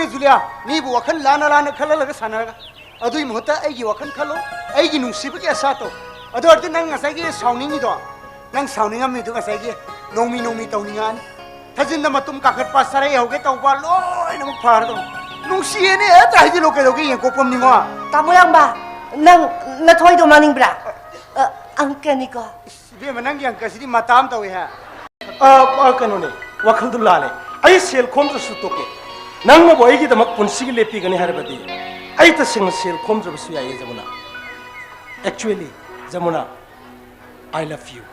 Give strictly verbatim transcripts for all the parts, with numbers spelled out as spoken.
ꯖꯨꯂꯤꯌꯥ, ꯃꯤꯕꯨ ꯋꯥꯈꯜ ꯂꯥꯟꯅ ꯂꯥꯟꯅ ꯈꯜꯍꯜꯂꯒ ꯁꯥꯟꯅꯔꯒ, ꯑꯗꯨꯒꯤ ꯃꯍꯨꯠꯇ ꯑꯩꯒꯤ ꯋꯥꯈꯜ ꯈꯜꯂꯣ, ꯑꯩꯒꯤ ꯅꯨꯡꯁꯤꯕꯒꯤ ꯑꯁꯥ ꯇꯧ꯫ ꯑꯗꯨ ꯑꯣꯏꯔꯗꯤ ꯅꯪ ꯉꯁꯥꯏꯒꯤ ꯁꯥꯎꯅꯤꯡꯉꯤꯗꯣ, ꯅꯪ ꯁꯥꯎꯅꯤꯡꯉꯝꯃꯤꯗꯣ ꯉꯁꯥꯏꯒꯤ ꯅꯣꯡꯃꯤ ꯅꯣꯡꯃꯤ ꯇꯧꯅꯤꯡꯉꯛꯑꯅꯤ꯫ ꯊꯥꯖꯤꯟꯗ ꯃꯇꯨꯝ ꯀꯥꯈꯠꯄ, ꯁꯔꯩ ꯍꯧꯒꯦ ꯇꯧꯕ, ꯂꯣꯏꯅꯃꯛ ꯐꯔꯗꯧꯅꯤ꯫ ꯅꯨꯡꯁꯤꯌꯦꯅꯦ ꯍꯦꯛꯇ ꯍꯥꯏꯖꯤꯜꯂꯣ, ꯀꯩꯗꯧꯒꯦ ꯌꯦꯡꯀꯣꯛꯄꯝꯅꯤꯉꯣ꯫ ꯇꯥꯃꯣ ꯌꯥꯝꯕ, ꯅꯪ ꯅꯊꯣꯏꯗꯣ ꯃꯥꯡꯅꯤꯡꯕ꯭ꯔꯥ? ꯑ, ꯑꯪꯀꯅꯤꯀꯣ꯫ ꯏꯁ, ꯏꯕꯦꯝꯃ, ꯅꯪꯒꯤ ꯑꯪꯀꯁꯤꯗꯤ ꯃꯇꯥ ꯑꯃ ꯇꯧꯏꯍꯦ꯫ ꯑ, ꯑ, ꯀꯩꯅꯣꯅꯦ, ꯋꯥꯈꯜꯗꯨ ꯂꯥꯜꯂꯦ꯫ ꯑꯩ ꯁꯦꯜ ꯈꯣꯝꯗ꯭ꯔꯁꯨ ꯇꯣꯛꯀꯦ꯫ ꯅꯪꯅꯕꯨ ꯑꯩꯒꯤꯗꯃꯛ ꯄꯨꯟꯁꯤꯒꯤ ꯂꯦꯞꯄꯤꯒꯅꯤ ꯍꯥꯏꯔꯕꯗꯤ ꯑꯩ ꯇꯁꯦꯡꯅ ꯁꯦꯜ ꯈꯣꯝꯗ꯭ꯔꯕꯁꯨ ꯌꯥꯏꯌꯦ, Yamuna. Actually, Yamuna, I love you.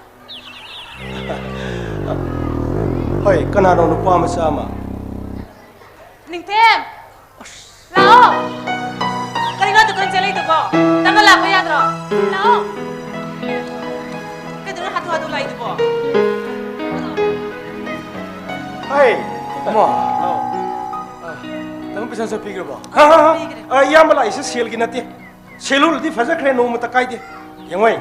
ꯍꯣꯏ, ꯀꯅꯥꯅꯣ ꯅꯨꯄꯥ ꯃꯆꯥ ꯑꯃ? ꯅꯤꯡꯊꯦꯝ! ꯂꯥꯛꯑꯣ! ꯀꯔꯤꯅꯣ ꯗꯨꯀꯥꯟ ꯆꯠꯂꯤꯗꯨꯕꯣ? ꯅꯪꯅ ꯂꯥꯛꯄ ꯌꯥꯗ꯭ꯔꯣ? ꯂꯥꯛꯑꯣ! ꯀꯩꯗꯧꯔꯦ ꯍꯥꯊꯨ ꯍꯥꯊꯨ ꯂꯥꯛꯏꯗꯨꯕꯣ? ꯍꯣꯏ! ꯇꯥꯃꯣ! ꯑꯧ꯫ ꯑ, ꯇꯥꯃꯣ ꯄꯩꯁꯥ ꯆꯠꯄꯤꯈ꯭ꯔꯕꯣ? ꯍꯥ, ꯍꯥ, ꯍꯥ꯫ ꯄꯤꯈ꯭ꯔꯦ꯫ ꯑ, ꯏꯌꯥꯝꯕ ꯂꯥꯛꯏꯁꯦ ꯁꯦꯜꯒꯤ ꯅꯠꯇꯦ꯫ ꯁꯦꯜ ꯍꯣꯜꯗꯤ ꯐꯖꯈ꯭ꯔꯦ, ꯅꯣꯡꯃꯇ ꯀꯥꯏꯗꯦ꯫ ꯌꯦꯡꯉꯣꯏ,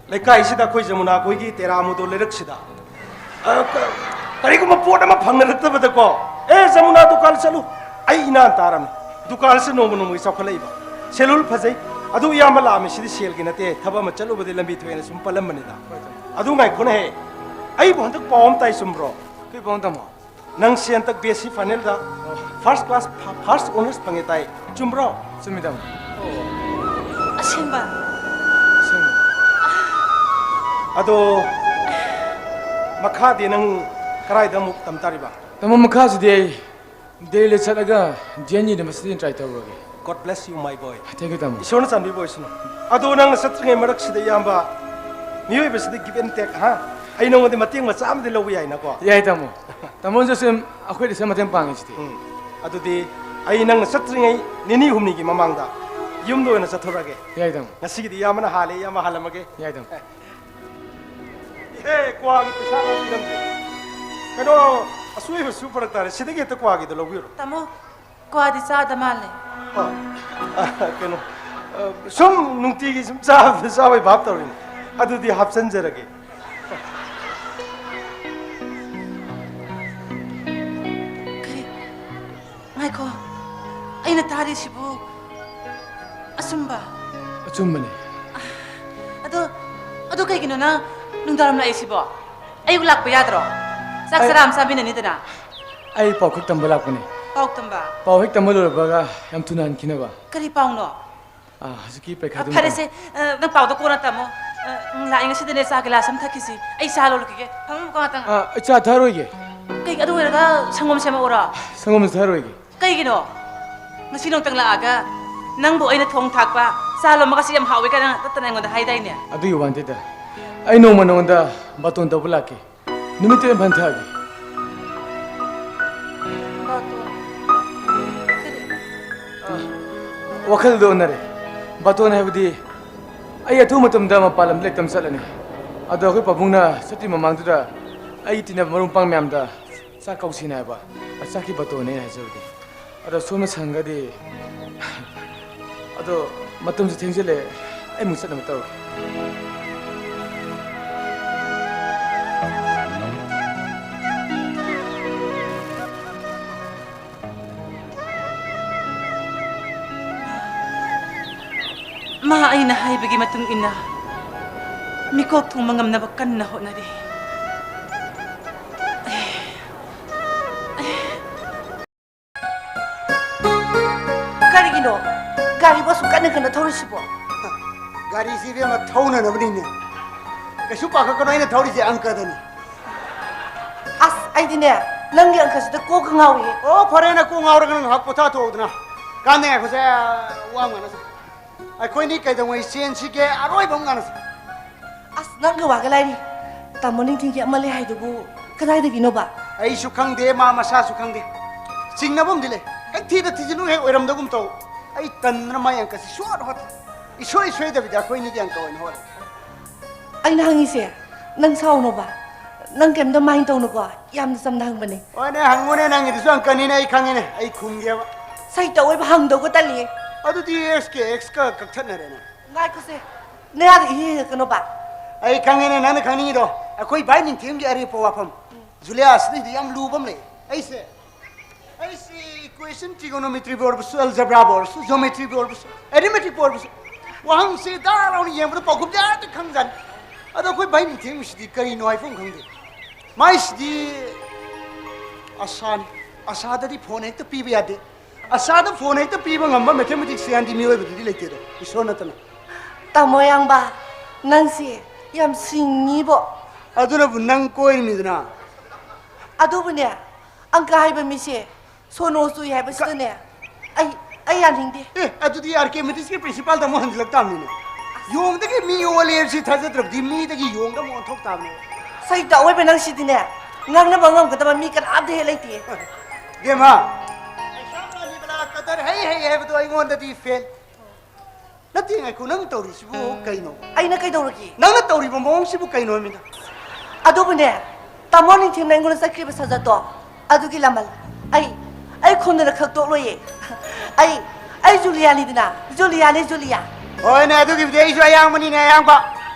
ꯂꯩꯀꯥꯏꯁꯤꯗ ꯑꯩꯈꯣꯏ ꯖꯃꯨꯅꯥ ꯈꯣꯏꯒꯤ ꯇꯦꯔꯥ ꯃꯨꯗꯣ ꯂꯩꯔꯛꯁꯤꯗ, ꯑ, ꯀ-, ꯀꯔꯤꯒꯨꯝꯕ ꯄꯣꯠ ꯑꯃ ꯐꯪꯅꯔꯛꯇꯕꯗꯀꯣ, "ꯑꯦ, ꯖꯃꯨꯅꯥ ꯗꯨꯀꯥꯟ ꯆꯠꯂꯨ", ꯑꯩ ꯏꯅꯥꯟ ꯇꯥꯔꯝꯃꯤ꯫ ꯗꯨꯀꯥꯟꯁꯤ ꯅꯣꯡꯃ ꯅꯣꯡꯃꯒꯤ ꯆꯥꯎꯈꯠꯂꯛꯏꯕ꯫ ꯁꯦꯜ ꯍꯣꯜ ꯐꯖꯩ꯫ ꯑꯗꯨ ꯏꯌꯥꯝꯕ ꯂꯥꯛꯑꯝꯃꯤ, ꯁꯤꯗꯤ ꯁꯦꯜꯒꯤ ꯅꯠꯇꯦ, ꯊꯕꯛ ꯑꯃ ꯆꯠꯂꯨꯕꯗꯤ ꯂꯝꯕꯤ ꯊꯣꯛꯑꯦꯅ ꯁꯨꯝ ꯄꯜꯂꯝꯕꯅꯤꯗ꯫ ꯑꯗꯨ ꯉꯥꯏꯈꯣꯅꯦꯍꯦ, ꯑꯩꯕꯨ ꯍꯟꯗꯛ ꯄꯥꯎ ꯑꯃ ꯇꯥꯏ, ꯆꯨꯝꯕ꯭ꯔꯣ? ꯀꯔꯤ ꯄꯥꯎ, ꯇꯥꯃꯣ? ꯅꯪꯁꯦ ꯍꯟꯗꯛ ꯕꯤ ꯑꯦꯁ ꯁꯤ ꯐꯥꯏꯅꯦꯜꯗ ꯐꯥꯔꯁ ꯀ꯭ꯂꯥꯁ, ꯐꯥꯔꯁ ꯑꯣꯅꯔꯁ ꯐꯪꯉꯦ ꯇꯥꯏ, ꯆꯨꯝꯕ꯭ꯔꯣ? ꯆꯨꯝꯃꯤ, ꯇꯥꯃꯣ꯫ ꯑꯁꯦꯡꯕ? ꯑꯁꯦꯡꯕ꯫ ꯑꯗꯣ ꯃꯈꯥꯗꯤ ꯅꯪ ꯀꯗꯥꯏꯗ ꯑꯃꯨꯛ ꯇꯝ ꯇꯥꯔꯤꯕ? ꯇꯥꯃꯣ, ꯃꯈꯥꯁꯤꯗꯤ ꯑꯩ ꯗꯦꯜꯂꯤꯗ ꯆꯠꯂꯒ ꯗꯤ ꯑꯦꯟ ꯌꯨꯅꯤꯚꯔꯁꯤꯇꯤꯗ try ꯇꯧꯔꯨꯔꯒꯦ꯫ God bless you, my boy. Thank you, ꯇꯥꯃꯣ꯫ ꯏꯁꯣꯔꯅ ꯆꯥꯟꯕꯤꯕ ꯑꯣꯏꯁꯅꯨ꯫ ꯑꯗꯣ ꯅꯪꯅ ꯆꯠꯇ꯭ꯔꯤꯉꯩ ꯃꯔꯛꯁꯤꯗ, ꯏꯌꯥꯝꯕ, ꯃꯤꯑꯣꯏꯕꯁꯤꯗꯤ give and take, ꯍꯥ? ꯑꯩ ꯅꯉꯣꯟꯗ ꯃꯇꯦꯡ ꯃꯆꯥ ꯑꯃꯗꯤ ꯂꯧꯕ ꯌꯥꯏꯅꯀꯣ? ꯌꯥꯏ, ꯇꯥꯃꯣ꯫ ꯇꯥꯃꯣꯅꯁꯨ ꯁꯨꯝ ꯑꯩꯈꯣꯏꯗ ꯁꯨꯝ ꯃꯇꯦꯡ ꯄꯥꯡꯉꯤꯁꯤꯗꯤ꯫ ꯎꯝ꯫ ꯑꯗꯨꯗꯤ ꯑꯩ ꯅꯪꯅ ꯆꯠꯇ꯭ꯔꯤꯉꯩ ꯅꯤꯅꯤ ꯍꯨꯝꯅꯤꯒꯤ ꯃꯃꯥꯡꯗ ꯌꯨꯝꯗ ꯑꯣꯏꯅ ꯆꯠꯊꯣꯔꯛꯑꯒꯦ꯫ ꯌꯥꯏ, ꯇꯥꯃꯣ꯫ ꯉꯁꯤꯒꯤꯗꯤ ꯏꯌꯥꯝꯕꯅ ꯍꯥꯜꯂꯦ, ꯏꯌꯥꯝꯕ ꯍꯥꯜꯂꯝꯃꯒꯦ꯫ ꯌꯥꯏ, ꯇꯥꯃꯣ꯫ ꯏꯍꯦ, ꯀ꯭ꯋꯥꯒꯤ ꯄꯩꯁꯥ ꯄꯤꯔꯝꯗꯦ꯫ ꯀꯩꯅꯣ, ꯑꯁꯣꯏꯕꯁꯨ ꯐꯔꯛ ꯇꯥꯔꯦ꯫ ꯁꯤꯗꯒꯤ ꯍꯦꯛꯇ ꯀ꯭ꯋꯥꯒꯤꯗꯣ ꯂꯧꯕꯤꯔꯣ꯫ ꯇꯥꯃꯣ, ꯀ꯭ꯋꯥꯗꯤ ꯆꯥꯗ ꯃꯥꯜꯂꯦ꯫ ꯑ, ꯑ, ꯀꯩꯅꯣ, ꯑ, ꯁꯨꯝ ꯅꯨꯡꯇꯤꯒꯤ ꯁꯨꯝ ꯆꯥꯕꯗ ꯆꯥꯕꯩ ꯚꯥꯞ ꯇꯧꯔꯤꯅꯦ꯫ ꯑꯗꯨꯗꯤ ꯍꯥꯞꯆꯟꯖꯔꯒꯦ꯫ ꯀꯔꯤ? ꯉꯥꯏꯈꯣ, ꯑꯩꯅ ꯇꯥꯔꯤꯁꯤꯕꯨ ꯑꯆꯨꯝꯕ? ꯑꯆꯨꯝꯕꯅꯤ꯫ ꯑꯗꯣ, ꯑꯗꯣ ꯀꯩꯒꯤꯅꯣ ꯅꯪ ꯅꯨꯡꯗꯥꯡꯋꯥꯏꯔꯝ ꯂꯥꯛꯏꯁꯤꯕꯣ? ꯑꯌꯨꯛ ꯂꯥꯛꯄ ꯌꯥꯗ꯭ꯔꯣ? ꯆꯥꯛ ꯑꯩ ꯆꯔꯥ ꯑꯃ ꯆꯥꯃꯤꯟꯅꯅꯤꯗꯅ꯫ ꯑꯩ ꯄꯥꯎ ꯈꯛ ꯇꯝꯕ ꯂꯥꯛꯄꯅꯤ꯫ ꯄꯥꯎ ꯇꯝꯕ? ꯄꯥꯎ ꯍꯦꯛ ꯇꯝꯕ ꯂꯣꯏꯔꯕꯒ ꯌꯥꯝ ꯊꯨꯅ ꯍꯟꯈꯤꯅꯕ꯫ ꯀꯔꯤ ꯄꯥꯎꯅꯣ? ꯑꯥ, ꯍꯧꯖꯤꯛꯀꯤ ꯄꯩꯈꯥꯗꯨ ꯐꯔꯦꯁꯦ, ꯑ, ꯅꯪ ꯄꯥꯎꯗꯣ ꯀꯣꯟꯅ ꯇꯝꯃꯣ꯫ ꯑ, ꯎꯝ, ꯂꯥꯛꯏ ꯉꯁꯤꯗꯅꯦ ꯆꯥ ꯒꯤꯂꯥꯁ ꯑꯃ ꯊꯛꯈꯤꯁꯤ꯫ ꯑꯩ ꯆꯥ ꯂꯣꯜꯂꯨꯈꯤꯒꯦ꯫ ꯐꯝꯃꯝꯃꯨꯀꯣ ꯉꯥꯛꯇꯪ꯫ ꯑꯥ, ꯑꯩ ꯆꯥ ꯊꯛꯑꯔꯣꯏꯒꯦ꯫ ꯀꯩ, ꯑꯗꯨ ꯑꯣꯏꯔꯒ ꯁꯪꯒꯣꯝ ꯁꯦꯝꯃꯛꯎꯔꯣ? ꯁꯪꯒꯣꯝꯁꯨ ꯊꯛꯑꯔꯣꯏꯒꯦ꯫ ꯀꯩꯒꯤꯅꯣ? ꯉꯁꯤ ꯅꯣꯡꯇꯪ ꯂꯥꯛꯑꯒ ꯅꯪꯕꯨ ꯑꯩꯅ ꯊꯣꯡ ꯊꯥꯛꯄ, ꯆꯥ ꯂꯣꯟꯕꯒꯁꯤ ꯌꯥꯝ ꯍꯥꯎꯏ ꯀꯥꯏꯅ ꯇꯠꯇꯅ ꯑꯩꯉꯣꯟꯗ ꯍꯥꯏꯗꯥꯏꯅꯦ? ꯑꯗꯨꯒꯤ ꯋꯥ ꯅꯠꯇꯦꯗ꯫ ꯑꯩ ꯅꯣꯡꯃ ꯅꯉꯣꯟꯗ ꯕꯥꯇꯣꯟ ꯇꯧꯕ ꯂꯥꯛꯀꯦ꯫ ꯅꯨꯃꯤꯠꯇꯨ ꯌꯥꯝ ꯐꯅ ꯊꯛꯑꯒꯦ꯫ ꯕꯥꯇꯣꯟ? ꯀꯔꯤ? ꯑ, ꯋꯥꯈꯜꯗꯣ ꯑꯣꯟꯅꯔꯦ꯫ ꯕꯥꯇꯣꯟ ꯍꯥꯏꯕꯗꯤ ꯑꯩ ꯑꯊꯨꯕ ꯃꯇꯝꯗ ꯃꯄꯥꯟ ꯂꯝꯗ ꯂꯥꯏꯔꯤꯛ ꯇꯝ ꯆꯠꯂꯅꯤ꯫ ꯑꯗꯣ ꯑꯩꯈꯣꯏ ꯄꯥꯕꯨꯡꯅ ꯆꯠꯇ꯭ꯔꯤ ꯃꯃꯥꯡꯗꯨꯗ ꯑꯩꯒꯤ ꯇꯤꯟꯅꯕ ꯃꯔꯨꯞ ꯃꯄꯥꯡ ꯃꯌꯥꯝꯗ ꯆꯥꯛ ꯀꯧꯁꯤꯅ ꯍꯥꯏꯕ꯫ ꯑ, ꯆꯥꯛꯀꯤ ꯕꯥꯇꯣꯟꯅꯦ ꯑꯩꯅ ꯍꯥꯏꯖꯕꯗꯤ꯫ ꯑꯗꯣ ꯁꯣꯝꯅ ꯁꯪꯒꯗꯤ꯫ ꯑꯗꯣ ꯃꯇꯝꯁꯨ ꯊꯦꯡꯖꯤꯜꯂꯦ, ꯑꯩ ꯑꯃꯨꯛ ꯆꯠꯅꯕ ꯇꯧꯔꯒꯦ꯫ ꯃꯥ ꯑꯩꯅ ꯍꯥꯏꯕꯒꯤ ꯃꯇꯨꯡ ꯏꯟꯅ ꯃꯤꯀꯣꯛ ꯊꯣꯡꯕ ꯉꯝꯅꯕ ꯀꯟꯅ ꯍꯣꯠꯅꯔꯤ꯫ ꯀꯔꯤꯒꯤꯅꯣ ꯒꯥꯔꯤꯕꯨ ꯑꯁꯨꯛ ꯀꯟꯅ ꯀꯟꯅ ꯊꯧꯔꯤꯁꯤꯕꯣ? ꯒꯥꯔꯤꯁꯤ ꯏꯕꯦꯝꯃ ꯊꯧꯅꯅꯕꯅꯤꯅꯦ꯫ ꯀꯩꯁꯨ ꯄꯥꯈꯠꯀꯅꯣ, ꯑꯩꯅ ꯊꯧꯔꯤꯁꯦ ꯑꯪꯀꯗꯅꯤ꯫ ꯑꯁ, ꯑꯩꯗꯤꯅꯦ, ꯅꯪꯒꯤ ꯑꯪꯀꯁꯤꯗ ꯀꯣꯛꯀ ꯉꯥꯎꯏꯍꯦ꯫ ꯑꯣ, ꯐꯔꯦ, ꯅꯪ ꯀꯣꯛ ꯉꯥꯎꯔꯒꯅ ꯉꯥꯏꯍꯥꯛ ꯄꯣꯊꯥꯊꯣꯛꯎꯗꯅ꯫ ꯀꯥꯟꯅꯩ, ꯉꯥꯏꯈꯣꯁꯦ, ꯋꯥ ꯑꯃ ꯉꯥꯡꯅꯁꯦ꯫ ꯑꯩꯈꯣꯏꯅꯤ ꯀꯩꯗꯧꯉꯩ ꯆꯦꯟꯁꯤꯒꯦ? ꯑꯔꯣꯏꯕ ꯑꯃ ꯉꯥꯡꯅꯁꯦ꯫ ꯑꯁ, ꯅꯪꯒ ꯋꯥꯒ ꯂꯥꯏꯔꯤ꯫ ꯇꯥꯃꯣ ꯅꯤꯡꯊꯤꯡꯒꯤ ꯑꯃ ꯂꯩ ꯍꯥꯏꯗꯨꯕꯨ ꯀꯗꯥꯏꯗꯒꯤꯅꯣꯕ? ꯑꯩꯁꯨ ꯈꯪꯗꯦ, ꯃꯥ ꯃꯁꯥꯁꯨ ꯈꯪꯗꯦ꯫ ꯆꯤꯡꯅꯕ ꯑꯃꯗꯤ ꯂꯩ꯫ ꯍꯦꯛ ꯊꯤꯗ ꯊꯤꯖꯤꯜꯂꯨ, ꯍꯦꯛ ꯑꯣꯏꯔꯝꯗꯕꯒꯨꯝ ꯇꯧ꯫ ꯑꯩ ꯇꯟꯗꯅ ꯃꯥ ꯌꯥꯡꯀꯠꯁꯤ ꯁꯨꯛꯍꯣꯠ ꯍꯣꯠꯇ꯭ꯔꯦ꯫ ꯏꯁꯣꯏ ꯁꯣꯏꯗꯕꯤꯗ ꯑꯩꯈꯣꯏꯅꯤꯒꯤ ꯑꯪꯀ ꯑꯣꯏꯅ ꯍꯣꯠꯂꯦ꯫ ꯑꯩꯅ ꯍꯪꯉꯤꯁꯦ, ꯅꯪ ꯁꯥꯎꯅꯣꯕ꯫ ꯅꯪ ꯀꯩꯝꯇ ꯃꯥꯏꯟ ꯇꯧꯅꯨꯀꯣ꯫ ꯌꯥꯝꯅ ꯆꯝꯅ ꯍꯪꯕꯅꯦ꯫ ꯍꯣꯏꯅꯦ, ꯍꯪꯉꯨꯅꯦ, ꯅꯪꯒꯤꯗꯨꯁꯨ ꯑꯪꯀꯅꯤꯅꯦ, ꯑꯩ ꯈꯪꯉꯤꯅꯦ, ꯑꯩ ꯈꯨꯝꯒꯦꯕ꯫ ꯁꯩꯇ ꯑꯣꯏꯕ ꯍꯪꯗꯧꯒ ꯇꯜꯂꯤꯌꯦ꯫ ꯑꯗꯨꯗꯤ ꯑꯦꯛꯁ ꯀꯦ ꯑꯦꯛꯁꯀ ꯀꯛꯊꯠꯅꯔꯦꯅꯦ꯫ ꯉꯥꯏꯈꯣꯁꯦ, ꯅꯌꯥꯗ ꯏꯍꯦ ꯍꯦꯜꯂꯛꯀꯅꯣꯕ꯫ ꯑꯩ ꯈꯪꯉꯦꯅꯦ ꯅꯪꯅ ꯈꯪꯅꯤꯡꯉꯤꯗꯣ, ꯑꯩꯈꯣꯏ ꯚꯥꯏ ꯅꯤꯡꯊꯦꯝꯒꯤ ꯑꯔꯦꯞꯄ ꯋꯥꯐꯝ꯫ ꯖꯨꯂꯤꯌꯥ, ꯁꯤꯗꯩꯗꯤ ꯌꯥꯝ ꯂꯨꯕ ꯑꯃ ꯂꯩ꯫ ꯑꯩꯁꯦ, ꯑꯩꯁꯦ Equation, trigonometry ꯕꯨ ꯑꯣꯏꯔꯕꯁꯨ, algebra ꯕꯨ ꯑꯣꯏꯔꯕꯁꯨ, geometry ꯕꯨ ꯑꯣꯏꯔꯕꯁꯨ, arithmetic ꯕꯨ ꯑꯣꯏꯔꯕꯁꯨ, ꯋꯥꯍꯪꯁꯦ ꯗꯥ ꯂꯥꯎꯅ ꯌꯦꯡꯕꯗ ꯄꯥꯎꯈꯨꯝꯁꯦ ꯍꯦꯛꯇ ꯈꯪꯖꯥꯠꯅꯤ꯫ ꯑꯗꯣ ꯑꯩꯈꯣꯏ ꯚꯥꯏꯅꯤ ꯊꯦꯡꯕꯁꯤꯗꯤ ꯀꯔꯤꯅꯣ ꯍꯥꯏꯐꯝ ꯈꯪꯗꯦ꯫ ꯃꯥꯏꯁꯤꯗꯤ ꯑꯁꯥꯅꯤ꯫ ꯑꯁꯥꯗꯗꯤ ꯐꯣꯟ ꯍꯦꯛꯇ ꯄꯤꯕ ꯌꯥꯗꯦ꯫ ꯑꯁꯥꯗ ꯐꯣꯟ ꯍꯦꯛꯇ ꯄꯤꯕ ꯉꯝꯕ ꯃꯦꯊꯃꯦꯇꯤꯛꯁꯤꯌꯥꯟꯗꯤ ꯃꯤꯑꯣꯏꯕꯗꯗꯤ ꯂꯩꯇꯦꯗꯣ, ꯏꯁꯣꯔ ꯅꯠꯇꯅ꯫ ꯇꯥꯃꯣ ꯌꯥꯡꯕ, ꯅꯪꯁꯦ ꯌꯥꯝ ꯁꯤꯡꯉꯤꯕꯣ꯫ ꯑꯗꯨꯅꯕꯨ ꯅꯪ ꯀꯣꯏꯔꯤꯃꯤꯗꯅ꯫ ꯑꯗꯨꯕꯨꯅꯦ, ꯑꯪꯀ ꯍꯩꯕ ꯃꯤꯁꯦ ꯁꯣꯅꯣ ꯆꯨꯏ ꯍꯥꯏꯕꯁꯤꯗꯅꯦ, ꯑꯩ, ꯑꯩ ꯌꯥꯅꯤꯡꯗꯦ꯫ ꯑꯦ, ꯑꯗꯨꯗꯤ ꯑꯥꯔ ꯀꯦ ꯃꯦꯊꯃꯦꯇꯤꯛꯁꯀꯤ ꯄ꯭ꯔꯤꯟꯁꯤꯄꯥꯜꯗ ꯑꯃꯨꯛ ꯍꯟꯖꯤꯜꯂꯛ ꯇꯥꯕꯅꯤꯅꯦ꯫ ꯌꯣꯡꯗꯒꯤ ꯃꯤ ꯑꯣꯜꯂꯦ ꯍꯥꯏꯕꯁꯤ ꯊꯥꯖꯗ꯭ꯔꯕꯗꯤ ꯃꯤꯗꯒꯤ ꯌꯣꯡꯗ ꯑꯃꯨꯛ ꯑꯣꯟꯊꯣꯛ ꯇꯥꯕꯅꯦ꯫ ꯁꯩꯇ ꯑꯣꯏꯕ ꯅꯪꯁꯤꯗꯤꯅꯦ, ꯉꯥꯡꯅꯕ ꯉꯝꯒꯗꯕ ꯃꯤ ꯀꯅꯥꯝꯇ ꯍꯦꯛ ꯂꯩꯇꯦ꯫ ꯏꯕꯦꯝꯃ, ꯄꯩꯁꯥ ꯄꯥꯜꯂꯤꯕ ꯂꯥꯛ ꯀꯗꯔ ꯍꯩ ꯍꯩ ꯍꯥꯏꯕꯗꯣ ꯑꯩꯉꯣꯟꯗꯗꯤ ꯐꯦꯜ꯫ ꯅꯠꯇꯦ, ꯉꯥꯏꯈꯣ, ꯅꯪ ꯇꯧꯔꯤꯁꯤꯕꯨ ꯀꯩꯅꯣ? ꯑꯩꯅ ꯀꯩꯗꯧꯔꯒꯦ? ꯅꯪꯅ ꯇꯧꯔꯤꯕ ꯃꯑꯣꯡꯁꯤꯕꯨ ꯀꯩꯅꯣ ꯍꯥꯏꯃꯤꯅ? ꯑꯗꯨꯕꯨꯅꯦ, ꯇꯥꯃꯣ ꯅꯤꯡꯊꯦꯝꯅ ꯑꯩꯉꯣꯟꯗ ꯆꯠꯈ꯭ꯔꯤꯕ ꯁꯖꯠꯇꯣ, ꯑꯗꯨꯒꯤ ꯂꯃꯟ ꯑꯩ, ꯑꯩ ꯈꯣꯝꯗꯅ ꯈꯛ ꯇꯣꯛꯂꯣꯏꯌꯦ꯫ ꯑꯩ, ꯑꯩ ꯖꯨꯂꯤꯌꯥꯅꯤꯗꯅ, ꯖꯨꯂꯤꯌꯥꯅꯤ, ꯖꯨꯂꯤꯌꯥ꯫ ꯍꯣꯏꯅꯦ, ꯑꯗꯨꯒꯤꯕꯨꯗꯤ ꯑꯩꯁꯨ ꯑꯌꯥꯡꯕꯅꯤꯅꯦ, ꯑꯌꯥꯡꯕ꯫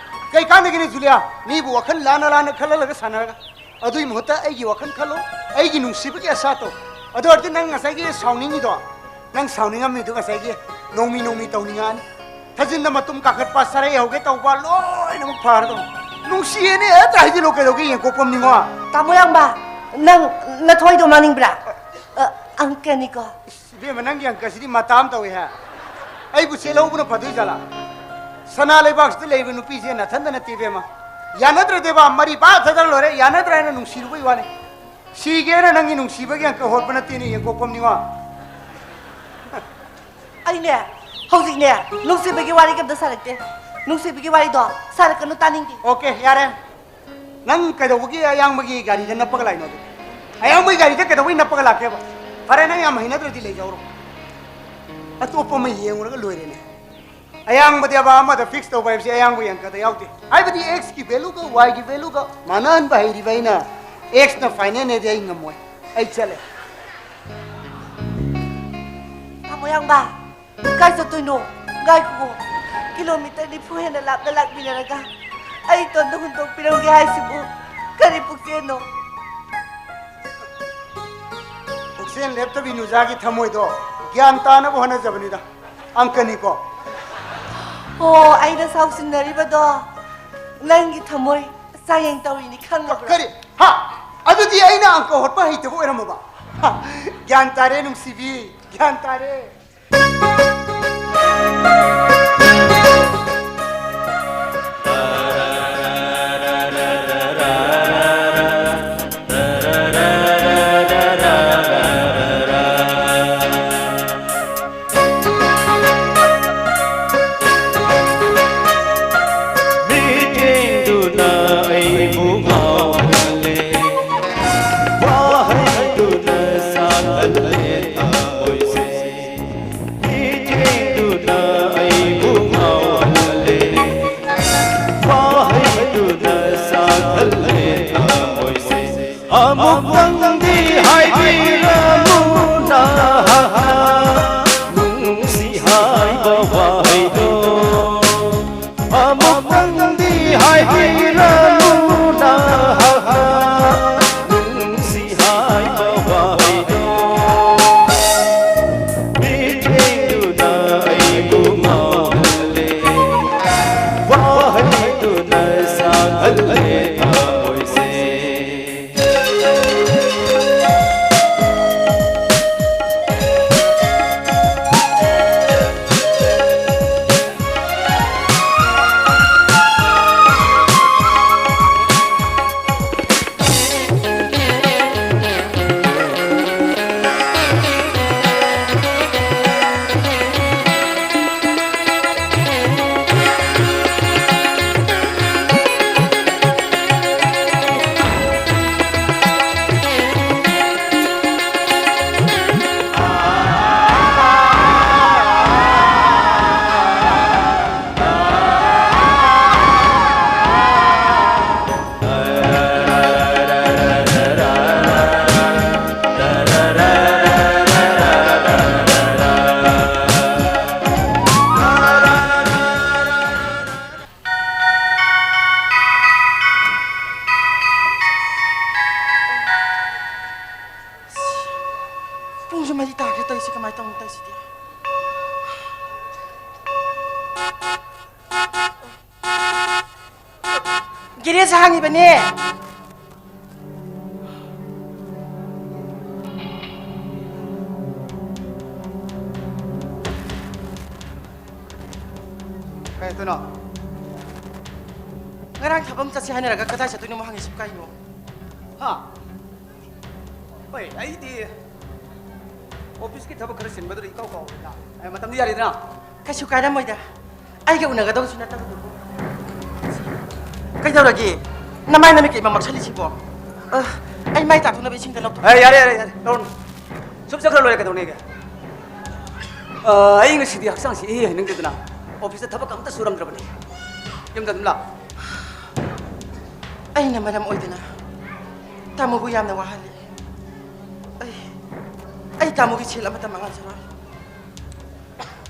ꯀꯩ ꯀꯥꯟꯗꯒꯤꯅꯦ ꯖꯨꯂꯤꯌꯥ? ꯃꯤꯕꯨ ꯋꯥꯈꯜ ꯂꯥꯟꯅ ꯂꯥꯟꯅ ꯈꯜꯍꯜꯂꯒ ꯁꯥꯟꯅꯔꯒ꯫ ꯑꯗꯨꯒꯤ ꯃꯍꯨꯠꯇ ꯑꯩꯒꯤ ꯋꯥꯈꯜ ꯈꯜꯂꯣ, ꯑꯩꯒꯤ ꯅꯨꯡꯁꯤꯕꯒꯤ ꯑꯁꯥ ꯇꯧ꯫ ꯑꯗꯨ ꯑꯣꯏꯔꯗꯤ ꯅꯪ ꯉꯁꯥꯏꯒꯤ ꯁꯥꯎꯅꯤꯡꯉꯤꯗꯣ, ꯅꯪ ꯁꯥꯎꯅꯤꯡꯉꯝꯃꯤꯗꯣ ꯉꯁꯥꯏꯒꯤ ꯅꯣꯡꯃꯤ ꯅꯣꯡꯃꯤ ꯇꯧꯅꯤꯡꯉꯛꯑꯅꯤ꯫ ꯊꯥꯖꯤꯟꯗ ꯃꯇꯨꯝ ꯀꯥꯈꯠꯄ, ꯁꯔꯩ ꯍꯧꯒꯦ ꯇꯧꯕ, ꯂꯣꯏꯅꯃꯛ ꯐꯔꯗꯧꯅꯤ꯫ ꯅꯨꯡꯁꯤꯌꯦꯅꯦ ꯍꯦꯛꯇ ꯍꯥꯏꯖꯤꯜꯂꯣ, ꯀꯩꯗꯧꯒꯦ ꯌꯦꯡꯀꯣꯛꯄꯝ ꯅꯤꯉꯣ? ꯇꯥꯃꯣ ꯌꯥꯝꯕ, ꯅꯪ ꯅꯊꯣꯏꯗꯣ ꯃꯥꯡꯅꯤꯡꯕ꯭ꯔꯥ? ꯑ, ꯑꯪꯀꯅꯤꯀꯣ꯫ ꯏꯁ, ꯏꯕꯦꯝꯃ, ꯅꯪꯒꯤ ꯑꯪꯀꯁꯤꯗꯤ ꯃꯇꯥ ꯑꯃ ꯇꯧꯏꯍꯦ꯫ ꯑꯩꯕꯨ ꯆꯦꯜꯍꯧꯕꯅ ꯐꯗꯣꯏ ꯖꯥꯠꯂꯥ? ꯁꯅꯥ ꯂꯩꯕꯥꯛꯁꯤꯗ ꯂꯩꯕ ꯅꯨꯄꯤꯁꯦ ꯅꯊꯟꯗ ꯅꯠꯇꯦ ꯏꯕꯦꯝꯃ꯫ ꯌꯥꯅꯗ꯭ꯔꯗꯤꯕ ꯃꯔꯤ ꯄꯥ ꯊꯗꯔ ꯂꯣꯏꯔꯦ, ꯌꯥꯅꯗ꯭ꯔꯦ ꯍꯥꯏꯅ ꯅꯨꯡꯁꯤꯔꯨꯕꯩ ꯋꯥꯅꯤ꯫ ꯁꯤꯒꯦꯅ ꯅꯪꯒꯤ ꯅꯨꯡꯁꯤꯕꯒꯤ ꯑꯪꯀ ꯍꯣꯠꯄ ꯅꯠꯇꯦꯅꯦ, ꯌꯦꯡꯀꯣꯛꯄꯝ ꯅꯤꯉꯣ꯫ ꯑꯩꯅꯦ, ꯍꯧꯖꯤꯛꯅꯦ, ꯅꯨꯡꯁꯤꯕꯒꯤ ꯋꯥꯔꯤꯒ ꯑꯝꯇ ꯁꯥꯔꯛꯇꯦ꯫ ꯅꯨꯡꯁꯤꯕꯒꯤ ꯋꯥꯔꯤꯗꯣ ꯁꯥꯔꯛꯀꯅꯨ, ꯇꯥꯅꯤꯡꯗꯦ꯫ ꯑꯣꯀꯦ, ꯌꯥꯔꯦ꯫ ꯅꯪ ꯀꯩꯗꯧꯕꯒꯤ ꯑꯌꯥꯡꯕꯒꯤ ꯒꯥꯔꯤꯗ ꯅꯞꯄꯒ ꯂꯥꯛꯏꯅꯣ ꯑꯗꯨꯗꯤ? ꯑꯌꯥꯡꯕꯒꯤ ꯒꯥꯔꯤꯗ ꯀꯩꯗꯧꯕꯒꯤ ꯅꯞꯄꯒ ꯂꯥꯛꯀꯦꯕ? ꯐꯔꯦ, ꯅꯪ ꯌꯥꯝ ꯍꯩꯅꯗ꯭ꯔꯗꯤ ꯂꯩꯖꯍꯧꯔꯣ꯫ ꯑꯇꯣꯞꯄ ꯑꯃ ꯌꯦꯡꯉꯨꯔꯒ ꯂꯣꯏꯔꯦꯅꯦ꯫ ꯑꯌꯥꯡꯕꯗꯤ ꯑꯕ ꯑꯃꯗ ꯐꯤꯛꯁ ꯇꯧꯕ ꯍꯥꯏꯕꯁꯤ ꯑꯌꯥꯡꯕꯒꯤ ꯑꯪꯀꯗ ꯌꯥꯎꯗꯦ꯫ ꯍꯥꯏꯕꯗꯤ ꯑꯦꯛꯁꯀꯤ ꯚꯦꯂꯨꯒ ꯋꯥꯏꯒꯤ ꯚꯦꯂꯨꯒ ꯃꯥꯟꯅꯍꯟꯕ ꯍꯩꯔꯤꯕ ꯑꯩꯅ ꯑꯦꯛꯁꯅ ꯐꯥꯏꯅꯦꯜꯅꯦꯗꯤ ꯑꯩ ꯉꯝꯃꯣꯏ꯫ ꯑꯩ ꯆꯠꯂꯦ꯫ ꯇꯥꯃꯣ ꯌꯥꯡꯕ, ꯀꯥꯏ ꯆꯠꯇꯣꯏꯅꯣ? ꯉꯥꯏꯈꯣ, ꯀꯤꯂꯣꯃꯤꯇꯔ ꯅꯤꯐꯨ ꯍꯦꯟꯅ ꯂꯥꯞꯅ ꯂꯥꯛꯃꯤꯟꯅꯔꯒ ꯑꯩ ꯏꯇꯣꯝꯇ ꯍꯨꯟꯗꯣꯛꯄꯤꯔꯝꯒꯦ ꯍꯥꯏꯁꯤꯕꯨ ꯀꯔꯤ ꯄꯨꯛꯆꯦꯜꯅꯣ? ꯁꯦꯟ ꯂꯦꯞꯇꯕꯤ ꯅꯨꯖꯥꯒꯤ ꯊꯃꯣꯏꯗꯣ ꯒ꯭ꯌꯥꯟ ꯇꯥꯅꯕ ꯍꯣꯠꯅꯖꯕꯅꯤꯗ꯫ ꯑꯪꯀꯅꯤꯀꯣ꯫ ꯑꯣ, ꯑꯩꯅ ꯁꯥꯎꯁꯤꯟꯅꯔꯤꯕꯗꯣ ꯅꯪꯒꯤ ꯊꯃꯣꯏ ꯆꯥꯌꯦꯡ ꯇꯧꯔꯤꯅꯤ ꯈꯪꯉꯕ꯭ꯔꯥ? ꯀꯔꯤ? ꯍꯥ? ꯑꯗꯨꯗꯤ ꯑꯩꯅ ꯑꯪꯀ ꯍꯣꯠꯄ ꯍꯩꯇꯕ ꯑꯣꯏꯔꯝꯃꯕ? ꯍꯥ, ꯒ꯭ꯌꯥꯟ ꯇꯥꯔꯦ ꯅꯨꯡꯁꯤꯕꯤ, ꯒ꯭ꯌꯥꯟ ꯇꯥꯔꯦ꯫ ꯃꯤꯠꯌꯦꯡꯗꯨꯅ ꯑꯩꯕꯨ ꯉꯥꯎꯍꯜꯂꯦ, ꯋꯥꯍꯩꯗꯨꯅ ꯁꯥꯍꯜꯂꯦ ꯊꯃꯣꯏꯁꯦ꯫ ꯃꯤꯠꯌꯦꯡꯗꯨꯅ ꯑꯩ ꯇꯧꯔꯤꯁꯤ ꯀꯃꯥꯏꯅ ꯇꯧꯅꯤ ꯇꯧꯔꯤꯁꯤꯗꯤ? ꯒꯦꯔꯦꯖ ꯍꯥꯡꯉꯤꯕꯅꯦ꯫ ꯀꯩ ꯇꯧꯅꯣ? ꯉꯔꯥꯡ ꯊꯕꯛ ꯑꯃ ꯆꯠꯁꯦ ꯍꯥꯏꯅꯔꯒ ꯀꯗꯥꯏ ꯆꯠꯇꯣꯏꯅꯣ ꯑꯃꯨꯛ ꯍꯪꯉꯤꯁꯤꯕꯨ ꯀꯩꯅꯣ? ꯍꯥ? ꯍꯣꯏ, ꯑꯩꯗꯤ ꯑꯣꯐꯤꯁꯀꯤ ꯊꯕꯛ ꯈꯔ ꯆꯤꯟꯕꯗꯨꯗ ꯏꯀꯥꯎ ꯀꯥꯎꯔꯦꯗ꯫ ꯑꯦ, ꯃꯇꯝꯗꯤ ꯌꯥꯔꯦꯗꯅ? ꯀꯩꯁꯨ ꯀꯥꯏꯔꯝꯃꯣꯏꯗ꯫ ꯑꯩꯒ ꯎꯅꯒꯗꯧꯁꯨ ꯅꯠꯇꯕꯗꯨꯕꯨ꯫ ꯀꯩꯗꯧꯔꯒꯦ? ꯅꯃꯥꯏ ꯅꯃꯤꯠ ꯀꯩ ꯃꯝꯃꯛꯁꯜꯂꯤꯁꯤꯕꯣ? ꯑ, ꯑꯩ ꯃꯥꯏ ꯇꯥꯊꯣꯛꯅꯕ ꯏꯁꯤꯡꯗ ꯂꯧꯊꯣꯛ꯫ ꯑꯦ, ꯌꯥꯔꯦ, ꯌꯥꯔꯦ, ꯌꯥꯔꯦ, ꯂꯧꯔꯅꯨ꯫ ꯁꯨꯝ ꯆꯠꯈ꯭ꯔ ꯂꯣꯏꯔꯦ, ꯀꯩꯗꯧꯅꯦꯒꯦ? ꯑ, ꯑꯩ ꯉꯁꯤꯗꯤ ꯍꯛꯆꯥꯡꯁꯤ ꯏꯍꯩ ꯍꯩꯅꯤꯡꯗꯦꯗꯅ, ꯑꯣꯐꯤꯁꯇ ꯊꯕꯛ ꯑꯝꯇ ꯁꯨꯔꯝꯗ꯭ꯔꯕꯅꯤ꯫ ꯌꯨꯝꯗ ꯑꯗꯨꯝ ꯂꯥꯛ꯫ ꯑꯩꯅ ꯃꯔꯝ ꯑꯣꯏꯗꯅ ꯇꯥꯃꯣꯕꯨ ꯌꯥꯝꯅ ꯋꯥꯍꯜꯂꯤ꯫ ꯑꯩ, ꯑꯩ ꯇꯥꯃꯣꯒꯤ ꯁꯦꯜ ꯑꯃꯠꯇ ꯃꯥꯡꯍꯟꯖꯔꯣꯏ꯫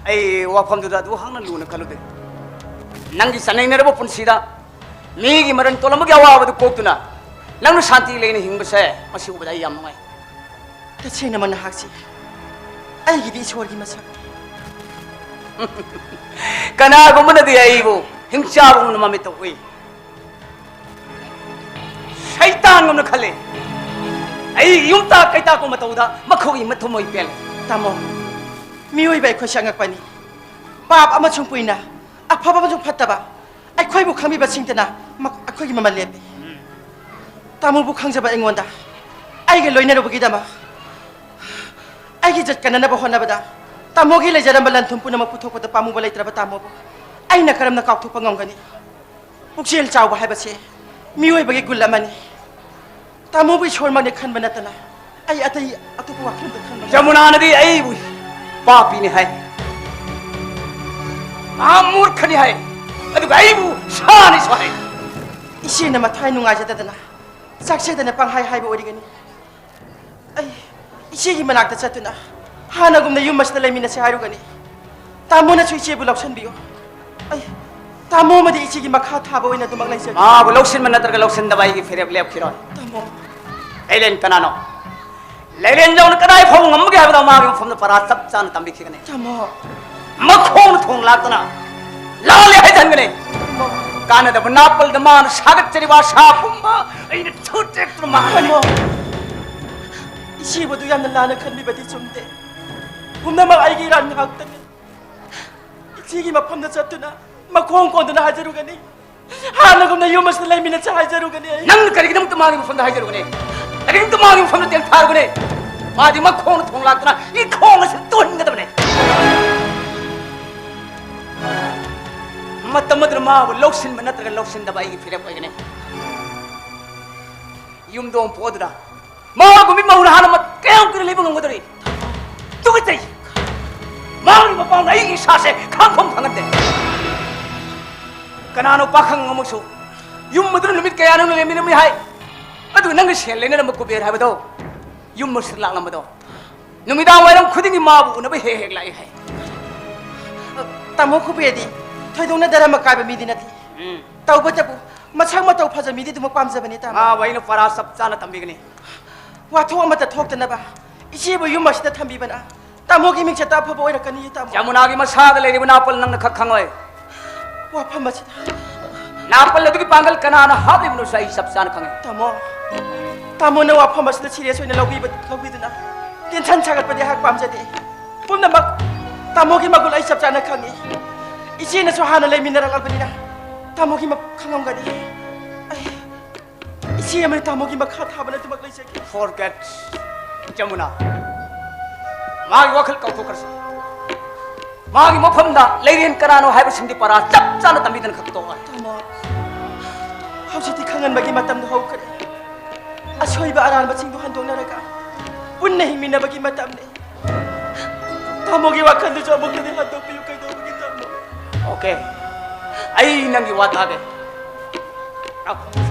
ꯑꯩ ꯋꯥꯐꯝꯗꯨꯗ ꯑꯗꯨ ꯍꯥꯛꯅ ꯂꯨꯅ ꯈꯜꯂꯨꯗꯦ꯫ ꯅꯪꯒꯤ ꯆꯥꯅꯩꯅꯔꯕ ꯄꯨꯟꯁꯤꯗ ꯃꯤꯒꯤ ꯃꯔꯟ ꯇꯣꯜꯂꯝꯕꯒꯤ ꯑꯋꯥꯕꯗꯨ ꯀꯣꯛꯇꯨꯅ ꯅꯪꯅ ꯁꯥꯟꯇꯤ ꯂꯩꯅ ꯍꯤꯡꯕꯁꯦ, ꯃꯁꯤ ꯎꯕꯗ ꯑꯩ ꯌꯥꯝ ꯅꯨꯡꯉꯥꯏ꯫ ꯇꯁꯦꯡꯅꯃꯛ ꯅꯍꯥꯛꯁꯤ ꯑꯩꯒꯤꯗꯤ ꯏꯁꯣꯔꯒꯤ ꯃꯁꯛꯅꯤ꯫ ꯀꯅꯥꯒꯨꯝꯕꯅꯗꯤ ꯑꯩꯕꯨ ꯍꯤꯡꯆꯥꯕꯒꯨꯝꯅ ꯃꯃꯤꯠꯇ ꯎꯏ꯫ ꯁꯩꯇꯥꯟꯒꯨꯝꯅ ꯈꯜꯂꯤ꯫ ꯑꯩ ꯌꯨꯝꯇꯥꯛ ꯀꯩꯇꯥꯛꯄ ꯃꯇꯧꯗ ꯃꯈꯣꯏꯒꯤ ꯃꯊꯃꯣꯏ ꯄꯦꯜꯂꯦ꯫ ꯇꯥꯃꯣ, ꯃꯤꯑꯣꯏꯕ ꯑꯩꯈꯣꯏꯁꯦ ꯑꯉꯛꯄꯅꯤ꯫ ꯄꯥꯞ ꯑꯃꯁꯨꯡ ꯄꯨꯏꯅ, ꯑꯐꯕ ꯑꯃꯁꯨꯡ ꯐꯠꯇꯕ, ꯑꯩꯈꯣꯏꯕꯨ ꯈꯪꯕꯤꯕꯁꯤꯡꯇꯅ ꯃ-, ꯑꯩꯈꯣꯏꯒꯤ ꯃꯃꯜ ꯂꯦꯞꯄꯤ꯫ ꯇꯥꯃꯣꯕꯨ ꯈꯪꯖꯕ ꯑꯩꯉꯣꯟꯗ ꯑꯩꯒ ꯂꯣꯏꯅꯔꯨꯕꯒꯤꯗꯃꯛ, ꯑꯩꯒꯤ ꯖꯠ ꯀꯟꯅꯅꯕ ꯍꯣꯠꯅꯕꯗ ꯇꯥꯃꯣꯒꯤ ꯂꯩꯖꯔꯝꯕ ꯂꯟ ꯊꯨꯝ ꯄꯨꯝꯅꯃꯛ ꯄꯨꯊꯣꯛꯄꯗ ꯄꯥꯝꯃꯨꯕ ꯂꯩꯇ꯭ꯔꯕ ꯇꯥꯃꯣꯕꯨ ꯑꯩꯅ ꯀꯔꯝꯅ ꯀꯥꯎꯊꯣꯛꯄ ꯉꯝꯒꯅꯤ? ꯄꯨꯛꯆꯦꯜ ꯆꯥꯎꯕ ꯍꯥꯏꯕꯁꯦ ꯃꯤꯑꯣꯏꯕꯒꯤ ꯒꯨꯟ ꯑꯃꯅꯤ꯫ ꯇꯥꯃꯣꯕꯨ ꯏꯁꯣꯔꯃꯛꯅꯤ ꯈꯟꯕ ꯅꯠꯇꯅ ꯑꯩ ꯑꯇꯩ ꯑꯇꯣꯞꯄ ꯋꯥꯈꯜ ꯑꯝꯇ ꯈꯟꯕ ꯉꯝꯗꯦ꯫ ꯖꯃꯨꯅꯥꯅꯗꯤ ꯑꯩꯕꯨ ꯄꯥꯄꯤꯅꯤ ꯍꯥꯏ, ꯃꯍꯥ ꯃꯨꯔꯈꯅꯤ ꯍꯥꯏ, ꯑꯗꯨꯒ ꯑꯩꯕꯨ ꯁꯥꯅꯤꯁꯨ ꯍꯥꯏ꯫ ꯏꯆꯦꯅ ꯃꯊ꯭ꯋꯥꯏ ꯅꯨꯡꯉꯥꯏꯖꯗꯗꯅ ꯆꯥꯛꯆꯗꯅ ꯄꯪꯍꯥꯏ ꯍꯥꯏꯕ ꯑꯣꯏꯔꯤꯒꯅꯤ꯫ ꯑꯩ ꯏꯆꯦꯒꯤ ꯃꯅꯥꯛꯇ ꯆꯠꯇꯨꯅ ꯍꯥꯟꯅꯒꯨꯝꯅ ꯌꯨꯝ ꯑꯁꯤꯗ ꯂꯩꯃꯤꯟꯅꯁꯦ ꯍꯥꯏꯔꯨꯒꯅꯤ꯫ ꯇꯥꯃꯣꯅꯁꯨ ꯏꯆꯦꯕꯨ ꯂꯧꯁꯤꯟꯕꯤꯌꯨ꯫ ꯑꯩ ꯇꯥꯃꯣ ꯑꯃꯗꯤ ꯏꯆꯦꯒꯤ ꯃꯈꯥ ꯊꯥꯕ ꯑꯣꯏꯅ ꯑꯗꯨꯃꯛ ꯂꯩꯖꯒꯦ꯫ ꯃꯥꯕꯨ ꯂꯧꯁꯤꯟꯕ ꯅꯠꯇ꯭ꯔꯒ ꯂꯧꯁꯤꯟꯗꯕ ꯑꯩꯒꯤ ꯐꯤꯔꯦꯞ ꯂꯦꯞꯈꯤꯔꯣꯏ꯫ ꯇꯥꯃꯣ꯫ ꯑꯦꯂꯦꯟ ꯀꯅꯥꯅꯣ? ꯂꯩꯔꯦꯟꯖꯧꯅ ꯀꯗꯥꯏ ꯐꯥꯎꯕ ꯉꯝꯕꯒꯦ ꯍꯥꯏꯕꯗꯣ ꯃꯥꯒꯤ ꯃꯐꯝꯗ ꯄꯔꯥ ꯆꯞ ꯆꯥꯅ ꯇꯝꯕꯤꯈꯤꯒꯅꯤ꯫ ꯇꯥꯃꯣ꯫ ꯃꯈꯣꯡꯅ ꯊꯣꯡ ꯂꯥꯛꯇꯨꯅ ꯂꯥꯜꯂꯦ ꯍꯥꯏꯖꯟꯒꯅꯤ꯫ ꯇꯥꯃꯣ꯫ ꯀꯥꯟꯅꯗꯕ ꯅꯥꯄꯜꯗ ꯃꯥꯅ ꯁꯥꯒꯠꯆꯔꯤꯕ ꯑꯁꯥ ꯄꯨꯝꯕ ꯑꯩꯅ ꯊꯨꯠꯇꯦꯛꯇꯨꯅ ꯃꯥꯡꯍꯟꯒꯅꯤ꯫ ꯇꯥꯃꯣ꯫ ꯏꯆꯦꯕꯨ ꯑꯗꯨ ꯌꯥꯝꯅ ꯂꯥꯟꯅ ꯈꯟꯕꯤꯕꯗꯤ ꯆꯨꯝꯗꯦ꯫ ꯄꯨꯝꯅꯃꯛ ꯑꯩꯒꯤ ꯏꯔꯥꯟ ꯉꯥꯛꯇꯅꯤ꯫ ꯏꯆꯦꯒꯤ ꯃꯐꯝꯗ ꯆꯠꯇꯨꯅ ꯃꯈꯣꯡ ꯀꯣꯟꯗꯨꯅ ꯍꯥꯏꯖꯔꯨꯒꯅꯤ꯫ ꯍꯥꯟꯅꯒꯨꯝꯅ ꯌꯨꯝ ꯑꯁꯤꯗ ꯂꯩꯃꯤꯟꯅꯁꯦ ꯍꯥꯏꯖꯔꯨꯒꯅꯤ ꯑꯩ꯫ ꯅꯪꯅ ꯀꯔꯤꯒꯤꯗꯃꯛꯇ ꯃꯥꯒꯤ ꯃꯐꯝꯗ ꯍꯥꯏꯖꯔꯨꯒꯅꯤ? ꯀꯔꯤꯒꯤꯗꯃꯛꯇ ꯃꯥꯒꯤ ꯃꯐꯝꯗ ꯇꯦꯟꯊꯥꯔꯨꯒꯅꯤ? ꯃꯥꯗꯤ ꯃꯈꯣꯡꯅ ꯊꯣꯡ ꯂꯥꯛꯇꯨꯅ ꯏꯈꯣꯡ ꯑꯁꯤ ꯇꯨꯍꯟꯒꯗꯕꯅꯤ꯫ ꯃꯇꯝ ꯑꯗꯨꯗ ꯃꯥꯕꯨ ꯂꯧꯁꯤꯟꯕ ꯅꯠꯇ꯭ꯔꯒ ꯂꯧꯁꯤꯟꯗꯕ ꯑꯩꯒꯤ ꯐꯤꯔꯦꯞ ꯑꯣꯏꯒꯅꯤ꯫ ꯌꯨꯝꯗꯣꯡ ꯄꯣꯛꯑꯗꯨꯅ ꯃꯥꯒꯨꯝꯕꯤ ꯃꯧꯅ ꯍꯥꯟꯅ ꯃꯠ-, ꯀꯌꯥꯝ ꯀꯨꯏꯅ ꯂꯩꯕ ꯉꯝꯒꯗꯧꯔꯤ? ꯇꯨꯀꯠꯆꯩ! ꯃꯥꯒꯤ ꯃꯄꯥꯡꯅ ꯑꯩꯒꯤ ꯏꯁꯥꯁꯦ ꯈꯥꯡꯐꯝ ꯈꯪꯍꯟꯗꯦ꯫ ꯀꯅꯥꯅꯣ ꯄꯥꯈꯪ ꯑꯃꯁꯨ ꯌꯨꯝ ꯑꯗꯨꯗ ꯅꯨꯃꯤꯠ ꯀꯌꯥꯅꯣ ꯂꯩꯃꯤꯟꯅꯃꯤ ꯍꯥꯏ? ꯑꯗꯨꯒ ꯅꯪꯒ ꯁꯦꯜ ꯂꯩꯅꯔꯝꯕ ꯀꯨꯕꯦꯔ ꯍꯥꯏꯕꯗꯣ ꯌꯨꯝ ꯑꯁꯤꯗ ꯂꯥꯛꯂꯝꯕꯗꯣ ꯅꯨꯃꯤꯗꯥꯡ ꯋꯥꯏꯔꯝ ꯈꯨꯗꯤꯡꯒꯤ ꯃꯥꯕꯨ ꯎꯅꯕ ꯍꯦꯛ ꯍꯦꯛ ꯂꯥꯛꯏ ꯍꯥꯏ꯫ ꯇꯥꯃꯣ ꯀꯨꯕꯦꯔꯗꯤ ꯊꯣꯏꯗꯣꯛꯅ ꯗꯔꯃ ꯀꯥꯏꯕ ꯃꯤꯗꯤ ꯅꯠꯇꯦ꯫ ꯎꯝ꯫ ꯇꯧꯕꯇꯕꯨ ꯃꯁꯛ ꯃꯇꯧ ꯐꯖ ꯃꯤꯗꯤ ꯑꯗꯨꯃꯛ ꯄꯥꯝꯖꯕꯅꯤ ꯇꯥꯃꯣ꯫ ꯃꯥꯕꯨ ꯑꯩꯅ ꯄꯔꯥ ꯆꯞ ꯆꯥꯅ ꯇꯝꯕꯤꯒꯅꯤ꯫ ꯋꯥꯊꯣꯛ ꯑꯃꯠꯇ ꯊꯣꯛꯇꯅꯕ ꯏꯆꯦꯕꯨ ꯌꯨꯝ ꯑꯁꯤꯗ ꯊꯝꯕꯤꯕꯅ ꯇꯥꯃꯣꯒꯤ ꯃꯤꯡꯆꯠꯇ ꯑꯐꯕ ꯑꯣꯏꯔꯛꯀꯅꯤ ꯇꯥꯃꯣ꯫ ꯌꯥꯃꯨꯅꯥꯒꯤ ꯃꯁꯥꯗ ꯂꯩꯔꯤꯕ ꯅꯥꯄꯜ ꯅꯪꯅ ꯈꯛ ꯈꯪꯂꯣꯏ꯫ ꯋꯥꯐꯝ ꯑꯁꯤꯗ ꯅꯥꯄꯜ ꯑꯗꯨꯒꯤ ꯄꯥꯡꯒꯜ ꯀꯅꯥꯅ ꯍꯥꯞꯂꯤꯕꯅꯣꯁꯨ ꯑꯩ ꯆꯞ ꯆꯥꯅ ꯈꯪꯉꯤ꯫ ꯇꯥꯃꯣ, ꯇꯥꯃꯣꯅ ꯋꯥꯐꯝ ꯑꯁꯤꯗ ꯁꯤꯔꯤꯌꯁ ꯑꯣꯏꯅ ꯂꯧꯕꯤꯕ, ꯂꯧꯕꯤꯗꯨꯅ ꯇꯦꯟꯁꯟ ꯁꯥꯒꯠꯄꯗꯤ ꯑꯩꯍꯥꯛ ꯄꯥꯝꯖꯗꯦ꯫ ꯄꯨꯝꯅꯃꯛ ꯇꯥꯃꯣꯒꯤ ꯃꯒꯨꯟ ꯑꯩ ꯆꯞ ꯆꯥꯅ ꯈꯪꯉꯤ꯫ ꯏꯆꯦꯅꯁꯨ ꯍꯥꯟꯅ ꯂꯩꯃꯤꯟꯅꯔꯛꯂꯕꯅꯤꯅ ꯇꯥꯃꯣꯒꯤ ꯃ-, ꯈꯪꯉꯝꯒꯅꯤ꯫ ꯑꯩ ꯏꯆꯦ ꯑꯃꯅ ꯇꯥꯃꯣꯒꯤ ꯃꯈꯥ ꯊꯥꯕꯅ ꯑꯗꯨꯃꯛ ꯂꯩꯖꯒꯦ꯫ Forget, ꯖꯃꯨꯅꯥ꯫ ꯃꯥꯒꯤ ꯋꯥꯈꯜ ꯀꯥꯎꯊꯣꯛꯈ꯭ꯔꯁꯤ꯫ ꯃꯥꯒꯤ ꯃꯐꯝꯗ ꯂꯩꯔꯦꯟ ꯀꯅꯥꯅꯣ ꯍꯥꯏꯕꯁꯤꯡꯗꯤ ꯄꯔꯥ ꯆꯞ ꯆꯥꯅ ꯇꯝꯕꯤꯗꯅ ꯈꯛ ꯇꯣꯛꯑꯣ꯫ ꯇꯥꯃꯣ, ꯍꯧꯖꯤꯛꯇꯤ ꯈꯪꯍꯟꯕꯒꯤ ꯃꯇꯝꯗꯣ ꯍꯧꯈ꯭ꯔꯦ꯫ ꯑꯁꯣꯏꯕ ꯑꯔꯥꯟꯕꯁꯤꯡꯗꯣ ꯍꯟꯗꯣꯛꯅꯔꯒ ꯄꯨꯟꯅ ꯍꯤꯡꯃꯤꯟꯅꯕꯒꯤ ꯃꯇꯝꯅꯤ꯫ ꯇꯥꯃꯣꯒꯤ ꯋꯥꯈꯜꯗꯨꯁꯨ ꯑꯃꯨꯛꯇꯗꯤ ꯍꯟꯗꯣꯛꯄꯤꯌꯨ, ꯀꯩꯗꯧꯕꯒꯤ ꯇꯥꯃꯣ? Okay, ꯑꯩ ꯅꯪꯒꯤ ꯋꯥ ꯇꯥꯒꯦ꯫ ꯂꯥꯛꯑꯣ꯫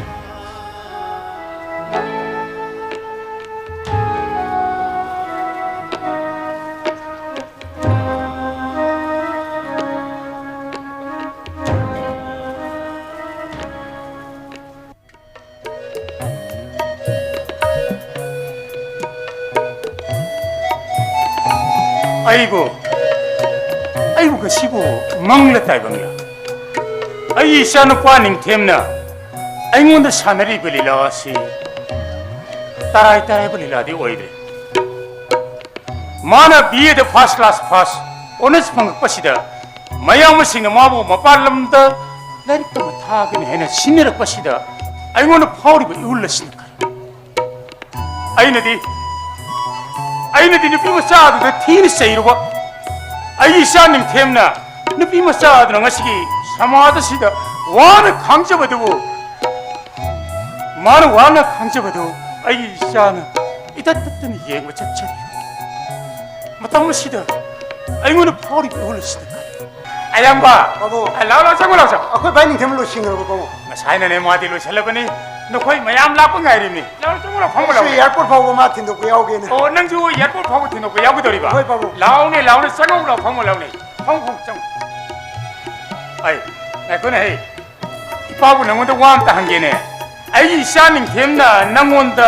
ꯑꯩꯕꯨ ꯑꯩꯕꯨ ꯉꯁꯤꯕꯨ ꯃꯪꯂ ꯇꯥꯏꯕꯪꯂ? ꯑꯩꯒꯤ ꯏꯆꯥꯅꯨꯄꯥ ꯅꯤꯡꯊꯦꯝꯅ ꯑꯩꯉꯣꯟꯗ ꯁꯥꯟꯅꯔꯤꯕ ꯂꯤꯂꯥ ꯑꯁꯤ ꯇꯔꯥꯏ ꯇꯔꯥꯏꯕ ꯂꯤꯂꯥꯗꯤ ꯑꯣꯏꯗ꯭ꯔꯦ꯫ ꯃꯥꯅ ꯕꯤ ꯑꯦꯗ ꯐꯥꯔꯁ ꯀ꯭ꯂꯥꯁ ꯐꯥꯔꯁ ꯑꯣꯅꯔꯁ ꯐꯪꯉꯛꯄꯁꯤꯗ ꯃꯌꯥꯝꯕꯁꯤꯡꯅ ꯃꯥꯕꯨ ꯃꯄꯥꯟ ꯂꯝꯗ ꯂꯥꯏꯔꯤꯛ ꯇꯝꯕ ꯊꯥꯒꯅꯤ ꯍꯥꯏꯅ ꯁꯤꯟꯅꯔꯛꯄꯁꯤꯗ ꯑꯩꯉꯣꯟꯗ ꯐꯥꯎꯔꯤꯕ ꯏꯍꯨꯜ ꯑꯁꯤꯅ ꯀꯔꯤ? ꯑꯩꯅꯗꯤ ꯑꯩꯅꯗꯤ ꯅꯨꯄꯤ ꯃꯆꯥ ꯑꯗꯨꯗ ꯊꯤꯅ ꯆꯩꯔꯨꯕ꯫ ꯑꯩꯒꯤ ꯏꯆꯥ ꯅꯤꯡꯊꯦꯝꯅ ꯅꯨꯄꯤ ꯃꯆꯥ ꯑꯗꯨꯅ ꯉꯁꯤꯒꯤ ꯁꯃꯥꯖ ꯑꯁꯤꯗ ꯋꯥꯅ ꯈꯥꯡꯖꯕꯗꯨꯕꯨ, ꯃꯥꯅ ꯋꯥꯅ ꯈꯥꯡꯖꯕꯗꯨ ꯑꯩꯒꯤ ꯏꯆꯥꯅ ꯏꯇꯠ ꯇꯠꯇꯅ ꯌꯦꯡꯕ ꯆꯠꯆꯔꯤ꯫ ꯃꯇꯝ ꯑꯁꯤꯗ ꯑꯩꯉꯣꯟꯗ ꯐꯥꯎꯔꯤꯕ ꯏꯍꯨꯜ ꯑꯁꯤꯗ ꯀꯔꯤ? ꯑꯌꯥꯝꯕ! ꯄꯥꯕꯨꯡ꯫ ꯑ, ꯂꯥꯛꯑꯣ, ꯂꯥꯛꯑꯣ, ꯆꯪꯉꯣ, ꯂꯥꯛꯑꯣ, ꯆꯪꯉꯣ꯫ ꯑꯩꯈꯣꯏ ꯚꯥꯏ ꯅꯤꯡꯊꯦꯝ ꯂꯣꯏꯁꯤꯟꯈ꯭ꯔꯕꯣ, ꯄꯥꯕꯨꯡ? ꯉꯁꯥꯏꯅꯅꯦ, ꯃꯥꯗꯤ ꯂꯣꯏꯁꯤꯜꯂꯕꯅꯤ꯫ ꯅꯈꯣꯏ ꯃꯌꯥꯝ ꯂꯥꯛꯄ ꯉꯥꯏꯔꯤꯕꯅꯤ꯫ ꯂꯥꯛꯑꯣ, ꯆꯪꯉꯣ, ꯂꯥꯛꯑꯣ, ꯐꯝꯃꯣ, ꯑꯩꯁꯨ ꯂꯥꯛꯑꯣ꯫ ꯑꯦꯌꯥꯔꯄꯣꯔꯠ ꯐꯥꯎꯕ ꯃꯥ ꯊꯤꯟꯗꯣꯛꯄ ꯌꯥꯎꯒꯦꯅ꯫ ꯑꯣ, ꯅꯪꯁꯨ ꯑꯦꯌꯥꯔꯄꯣꯔꯠ ꯐꯥꯎꯕ ꯊꯤꯟꯗꯣꯛꯄ ꯌꯥꯎꯒꯗꯧꯔꯤꯕ? ꯍꯣꯏ, ꯄꯥꯕꯨꯡ꯫ ꯂꯥꯛꯑꯣꯅꯦ, ꯂꯥꯛꯑꯣꯅꯦ, ꯆꯪꯉꯣ, ꯂꯥꯛꯑꯣ, ꯐꯝꯃꯣ, ꯂꯥꯛꯑꯣꯅꯦ꯫ ꯐꯝꯃꯣ, ꯐꯝꯃꯣ, ꯆꯪꯉꯣ꯫ ꯑꯩ, ꯉꯥꯏꯈꯣꯅꯦ, ꯍꯩ꯫ ꯏꯄꯥꯕꯨ ꯅꯪꯉꯣꯟꯗ ꯋꯥ ꯑꯝꯇ ꯍꯪꯒꯦꯅꯦ꯫ ꯑꯩꯒꯤ ꯏꯆꯥ ꯅꯤꯡꯊꯦꯝꯅ ꯅꯪꯉꯣꯟꯗ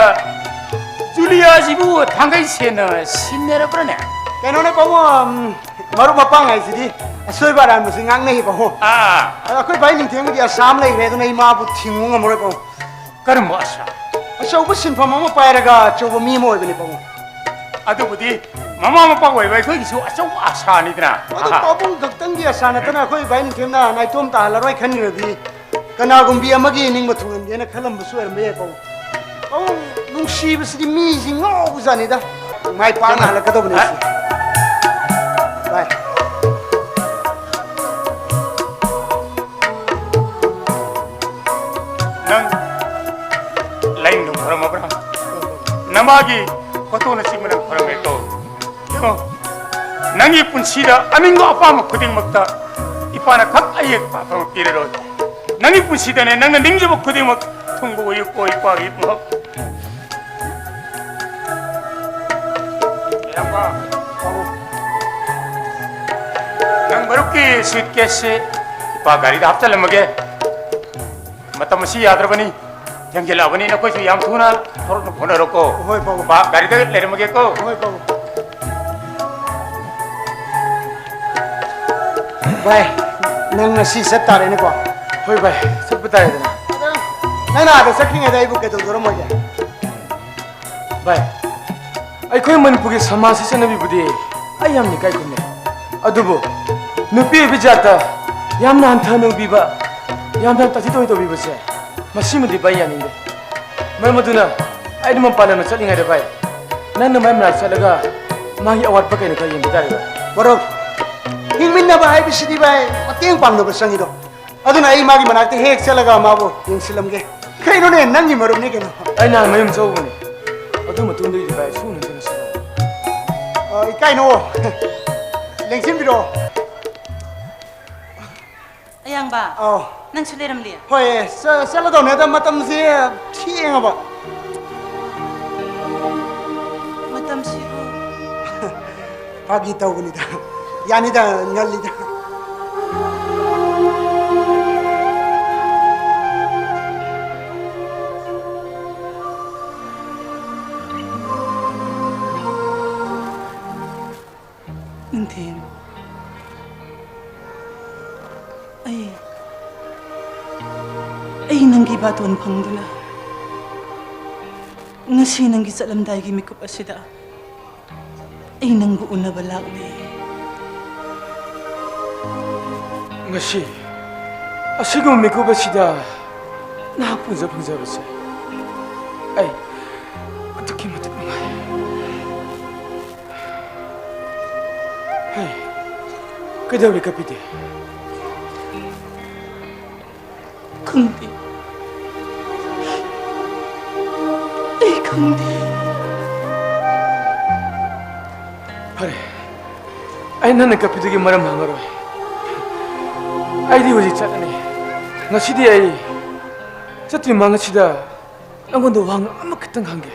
ꯖꯨꯂꯤꯌꯥꯁꯤꯕꯨ ꯊꯥꯡꯒꯩ ꯁꯦꯟꯅ ꯁꯤꯟꯅꯔꯕ꯭ꯔꯅꯦ? ꯀꯩꯅꯣꯅꯦ ꯄꯥꯕꯨꯡ, ꯎꯝ, ꯃꯔꯨꯞ ꯃꯄꯥꯡ ꯍꯥꯏꯁꯤꯗꯤ ꯑꯁꯣꯏꯕ ꯑꯔꯥꯟꯕꯁꯤ ꯉꯥꯡꯅꯩ ꯄꯥꯕꯨꯡ꯫ ꯑꯥ꯫ ꯑꯗꯣ ꯑꯩꯈꯣꯏ ꯚꯥꯏ ꯅꯤꯡꯊꯦꯝꯒꯤꯗꯤ ꯑꯁꯥ ꯑꯃ ꯂꯩꯈ꯭ꯔꯦ, ꯑꯗꯨꯅ ꯑꯩ ꯃꯥꯕꯨ ꯊꯤꯡꯉꯨ ꯉꯝꯃꯔꯣꯏ ꯄꯥꯕꯨꯡ꯫ ꯀꯔꯝꯕ ꯑꯁꯥ? ꯑꯆꯧꯕ ꯁꯤꯟꯐꯝ ꯑꯃ ꯄꯥꯏꯔꯒ ꯑꯆꯧꯕ ꯃꯤ ꯑꯃ ꯑꯣꯏꯕꯅꯤ ꯄꯥꯕꯨꯡ꯫ ꯑꯗꯨꯕꯨꯗꯤ ꯃꯃꯥ ꯃꯄꯥ ꯑꯣꯏꯕ ꯑꯩꯈꯣꯏꯒꯤꯁꯨ ꯑꯆꯧꯕ ꯑꯁꯥꯅꯤꯗꯅ꯫ ꯑꯗꯨ ꯑꯍꯥ꯫ ꯄꯥꯕꯨꯡ ꯈꯛꯇꯪꯒꯤ ꯑꯁꯥ ꯅꯠꯇꯅ ꯑꯩꯈꯣꯏ ꯚꯥꯏ ꯅꯤꯡꯊꯦꯝꯅ ꯅꯥꯏꯇꯣꯝ ꯇꯥꯍꯜꯂꯔꯣꯏ ꯈꯟꯈ꯭ꯔꯗꯤ ꯀꯅꯥꯒꯨꯝꯕꯤ ꯑꯃꯒꯤ ꯅꯤꯡꯕ ꯊꯨꯡꯍꯟꯒꯦꯅ ꯈꯜꯂꯝꯕꯁꯨ ꯑꯣꯏꯔꯝꯕ ꯌꯥꯏ ꯄꯥꯕꯨꯡ꯫ ꯄꯥꯕꯨꯡ, ꯅꯨꯡꯁꯤꯕꯁꯤꯗꯤ ꯃꯤꯁꯤ ꯉꯥꯎꯕꯖꯥꯠꯅꯤꯗ꯫ ꯃꯥꯏ ꯄꯥꯛꯅ ꯍꯜꯂꯛꯀꯗꯧꯕꯅꯤ ꯁꯤ꯫ ꯚꯥꯏ꯫ ꯅꯪ ꯂꯥꯏꯅꯤꯡꯊꯧ ꯈꯣꯏꯔꯝꯃꯕ꯭ꯔꯥ? ꯅꯃꯥꯒꯤ ꯐꯣꯇꯣꯅꯆꯤꯡꯕ ꯅꯪ ꯈꯣꯏꯔꯝꯃꯦꯀꯣ꯫ ꯌꯦꯡꯉꯣ, ꯅꯪꯒꯤ ꯄꯨꯟꯁꯤꯗ ꯑꯅꯤꯡꯕ ꯑꯄꯥꯝꯕ ꯈꯨꯗꯤꯡꯃꯛꯇ ꯏꯄꯥꯅ ꯈꯛ ꯑꯌꯦꯛꯄ ꯑꯐꯕ ꯄꯤꯔꯔꯣꯏ꯫ ꯅꯪꯒꯤ ꯄꯨꯟꯁꯤꯗꯅꯦ, ꯅꯪꯅ ꯅꯤꯡꯖꯕ ꯈꯨꯗꯤꯡꯃꯛ ꯊꯨꯡꯕ ꯑꯣꯏꯌꯨꯀꯣ, ꯏꯄꯥꯒꯤ ꯏꯕꯨꯡꯉꯣ꯫ ꯏꯌꯥꯝꯕ, ꯅꯪ ꯃꯔꯨꯞꯀꯤ ꯁꯨꯏꯠ ꯀꯦꯁꯁꯤ ꯏꯄꯥ ꯒꯥꯔꯤꯗ ꯍꯥꯞꯆꯤꯜꯂꯝꯃꯒꯦ꯫ ꯃꯇꯝ ꯑꯁꯤ ꯌꯥꯗ꯭ꯔꯕꯅꯤ, ꯊꯦꯡꯖꯤꯜꯂꯛꯑꯕꯅꯤ꯫ ꯅꯈꯣꯏꯁꯨ ꯌꯥꯝ ꯊꯨꯅ ꯊꯣꯔꯛꯅꯕ ꯍꯣꯠꯅꯔꯣꯀꯣ꯫ ꯍꯣꯏ, ꯄꯥꯕꯨꯡ꯫ ꯕꯥ, ꯒꯥꯔꯤꯗ ꯂꯩꯔꯝꯃꯒꯦꯀꯣ꯫ ꯍꯣꯏ, ꯄꯥꯕꯨꯡ꯫ ꯚꯥꯏ, ꯅꯪ ꯉꯁꯤ ꯆꯠ ꯇꯥꯔꯦꯅꯦꯀꯣ? ꯍꯣꯏ ꯚꯥꯏ, ꯆꯠꯄ ꯇꯥꯔꯦꯗꯅ꯫ ꯑꯗꯣ ꯅꯪꯅ ꯑꯥꯗ ꯆꯠꯇ꯭ꯔꯤꯉꯩꯗ ꯑꯩꯕꯨ ꯀꯩꯗꯧꯗꯧꯔꯝꯃꯣꯏꯒꯦ? ꯚꯥꯏ, ꯑꯩꯈꯣꯏ ꯃꯅꯤꯄꯨꯔꯒꯤ ꯁꯃꯥꯖ ꯆꯠꯅꯕꯤꯕꯨꯗꯤ ꯑꯩ ꯌꯥꯝꯅ ꯏꯀꯥꯏ ꯈꯨꯝꯅꯩ, ꯑꯗꯨꯕꯨ ꯅꯨꯄꯤ ꯑꯣꯏꯕ ꯖꯥꯠꯇ ꯌꯥꯝꯅ ꯍꯟꯊꯅ ꯎꯕꯤꯕ, ꯌꯥꯝꯅ ꯇꯥꯊꯤ ꯇꯥꯑꯣꯏ ꯇꯧꯕꯤꯕꯁꯦ, ꯃꯁꯤꯃꯗꯤ ꯚꯥꯏ ꯌꯥꯅꯤꯡꯗꯦ꯫ ꯃꯔꯝ ꯑꯗꯨꯅ ꯑꯩꯅ ꯃꯄꯥꯟ ꯂꯝꯗ ꯆꯠꯂꯤꯉꯩꯗ ꯚꯥꯏ, ꯅꯪꯅ ꯃꯥꯏ ꯃꯅꯥꯛ ꯆꯠꯂꯒ ꯃꯥꯒꯤ ꯑꯋꯥꯠꯄ ꯀꯩꯅꯣ ꯈꯔ ꯌꯦꯡꯕ ꯇꯥꯔꯦ ꯚꯥꯏ꯫ ꯃꯔꯨꯞ, ꯍꯤꯡꯃꯤꯟꯅꯕ ꯍꯥꯏꯕꯁꯤꯗꯤ ꯚꯥꯏ, ꯃꯇꯦꯡ ꯄꯥꯡꯅꯕ ꯆꯪꯉꯤꯗꯣ꯫ ꯑꯗꯨꯅ ꯑꯩ ꯃꯥꯒꯤ ꯃꯅꯥꯛꯇ ꯍꯦꯛ ꯆꯠꯂꯒ ꯃꯥꯕꯨ ꯌꯦꯡꯁꯤꯜꯂꯝꯒꯦ꯫ ꯀꯩꯅꯣꯅꯦ, ꯅꯪꯒꯤ ꯃꯔꯨꯞꯅꯤ ꯀꯩꯅꯣ꯫ ꯑꯩ ꯅꯍꯥꯟ ꯃꯌꯨꯝ ꯆꯠꯂꯨꯕꯅꯦ, ꯑꯗꯨ ꯃꯇꯨꯡꯗꯒꯤꯗꯤ ꯚꯥꯏ ꯁꯨꯡꯎ ꯎꯅꯗ꯭ꯔꯦ ꯉꯁꯤꯐꯥꯎ꯫ ꯑ, ꯏꯀꯥꯏꯅꯣ꯫ ꯂꯦꯡꯁꯤꯟꯕꯤꯔꯛꯑꯣ꯫ ꯑꯌꯥꯡꯕ, ꯑꯧ꯫ ꯅꯪꯁꯨ ꯂꯩꯔꯝꯂꯤ? ꯍꯣꯏ, ꯆ-, ꯆꯠꯂꯗꯧꯅꯦ꯫ ꯑꯗ ꯃꯇꯝꯁꯦ ꯊꯦꯡꯉꯕ꯫ ꯃꯇꯝꯁꯤꯕꯨ? ꯐꯥꯒꯤ ꯇꯧꯕꯅꯤꯗ꯫ ꯌꯥꯅꯤꯗ, ꯉꯜꯂꯤꯗ꯫ ꯅꯤꯡꯊꯦꯝ, ꯑꯩ, ꯑꯩ ꯅꯪꯒꯤ ꯕꯥꯇꯣꯟ ꯐꯪꯗꯨꯅ ꯉꯁꯤ ꯅꯪꯒꯤ ꯆꯠꯂꯝꯗꯥꯏꯒꯤ ꯃꯤꯀꯨꯞ ꯑꯁꯤꯗ ꯑꯩ ꯅꯪꯕꯨ ꯎꯅꯕ ꯂꯥꯛꯂꯦ꯫ ꯉꯁꯤ ꯑꯁꯤꯒꯨꯝꯕ ꯃꯤꯀꯨꯞ ꯑꯁꯤꯗ ꯅꯍꯥꯛꯄꯨ ꯎꯖ ꯐꯪꯖꯕꯁꯦ ꯑꯩ ꯑꯗꯨꯛꯀꯤ ꯃꯇꯤꯛ ꯅꯨꯡꯉꯥꯏ꯫ ꯍꯩ, ꯀꯩꯗꯧꯔꯦ ꯀꯞꯄꯤꯗꯤ? ꯈꯪꯗꯦ꯫ ꯑꯩ ꯈꯪꯗꯦ꯫ ꯐꯔꯦ, ꯑꯩ ꯅꯪꯅ ꯀꯞꯄꯤꯗꯨꯒꯤ ꯃꯔꯝ ꯍꯪꯉꯔꯣꯏ꯫ ꯑꯩꯗꯤ ꯍꯧꯖꯤꯛ ꯆꯠꯂꯅꯤ꯫ ꯉꯁꯤꯗꯤ ꯑꯩ ꯆꯠꯇ꯭ꯔꯤ ꯃꯃꯥꯡ ꯑꯁꯤꯗ ꯅꯪꯉꯣꯟꯗ ꯋꯥꯍꯪ ꯑꯃꯈꯛꯇꯪ ꯍꯪꯒꯦ,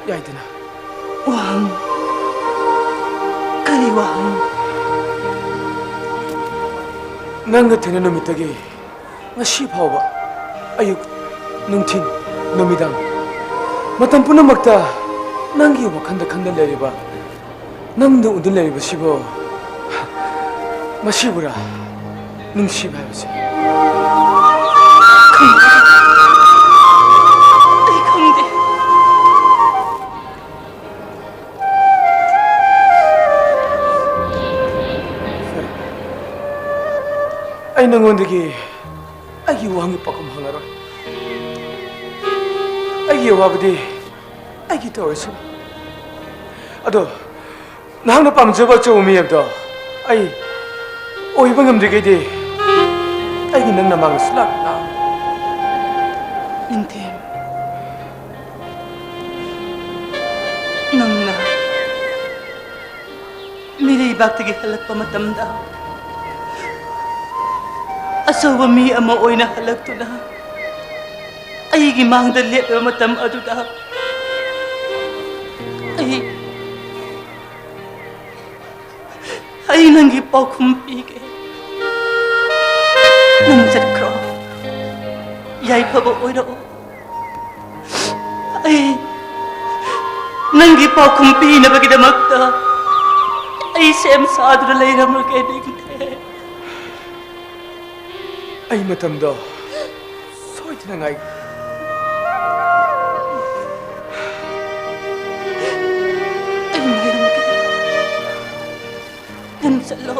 ꯌꯥꯏꯗꯅ? ꯋꯥꯍꯪ? ꯀꯔꯤ ꯋꯥꯍꯪ? ꯅꯪꯒ ꯊꯦꯡꯅ ꯅꯨꯃꯤꯠꯇꯒꯤ ꯉꯁꯤ ꯐꯥꯎꯕ ꯑꯌꯨꯛ, ꯅꯨꯡꯊꯤꯜ, ꯅꯨꯃꯤꯗꯥꯡ, ꯃꯇꯝ ꯄꯨꯝꯅꯃꯛꯇ ꯅꯪꯒꯤ ꯋꯥꯈꯜꯗ ꯈꯟꯗꯨꯅ ꯂꯩꯔꯤꯕ, ꯅꯪꯗ ꯎꯗꯨꯅ ꯂꯩꯔꯤꯕꯁꯤꯕꯨ ꯃꯁꯤꯕꯨꯔꯥ ꯅꯨꯡꯁꯤꯕ ꯍꯥꯏꯕꯁꯦ? ꯑꯩ ꯈꯪꯗꯦ꯫ ꯑꯩ ꯅꯉꯣꯟꯗꯒꯤ ꯑꯩꯒꯤ ꯋꯥꯍꯪꯒꯤ ꯄꯥꯎꯈꯨꯝ ꯍꯪꯉꯔꯣꯏ꯫ ꯑꯩꯒꯤ ꯑꯋꯥꯕꯗꯤ ꯑꯩꯒꯤ ꯇꯧꯔꯁꯅꯨ꯫ ꯑꯗꯣ ꯅꯍꯥꯛꯅ ꯄꯥꯝꯖꯕ ꯑꯆꯧꯕ ꯃꯤ ꯍꯥꯏꯕꯗꯣ ꯑꯩ ꯑꯣꯏꯕ ꯉꯝꯗ꯭ꯔꯤꯈꯩꯗꯤ ꯑꯩꯒꯤ ꯅꯪ ꯅꯃꯥꯡꯗ ꯁꯨꯡꯂꯥꯛ ꯂꯥꯛꯑꯣꯏ꯫ ꯅꯤꯡꯊꯦꯝ, ꯅꯪꯅ ꯃꯤꯔꯩꯕꯥꯛꯇꯒꯤ ꯍꯜꯂꯛꯄ ꯃꯇꯝꯗ ꯑꯆꯧꯕ ꯃꯤ ꯑꯃ ꯑꯣꯏꯅ ꯍꯜꯂꯛꯇꯨꯅ ꯑꯩꯒꯤ ꯃꯥꯡꯗ ꯂꯦꯞꯂꯕ ꯃꯇꯝ ꯑꯗꯨꯗ ꯑꯩ ꯑꯩ ꯅꯪꯒꯤ ꯄꯥꯎꯈꯨꯝ ꯄꯤꯒꯦ꯫ ꯅꯪ ꯆꯠꯈ꯭ꯔꯣ꯫ ꯌꯥꯏꯐꯕ ꯑꯣꯏꯔꯛꯑꯣ꯫ ꯑꯩ ꯅꯪꯒꯤ ꯄꯥꯎꯈꯨꯝ ꯄꯤꯅꯕꯒꯤꯗꯃꯛꯇ ꯑꯩ ꯁꯦꯝ ꯁꯥꯗꯨꯅ ꯂꯩꯔꯝꯃꯒꯦ, ꯅꯤꯡꯊꯦꯝ꯫ ꯑꯩ ꯃꯇꯝꯗꯣ ꯁꯣꯏꯗꯅ ꯉꯥꯏ꯫ ꯑꯩ ꯉꯥꯏꯔꯝꯒꯦ꯫ ꯅꯪ ꯆꯠꯂꯣ꯫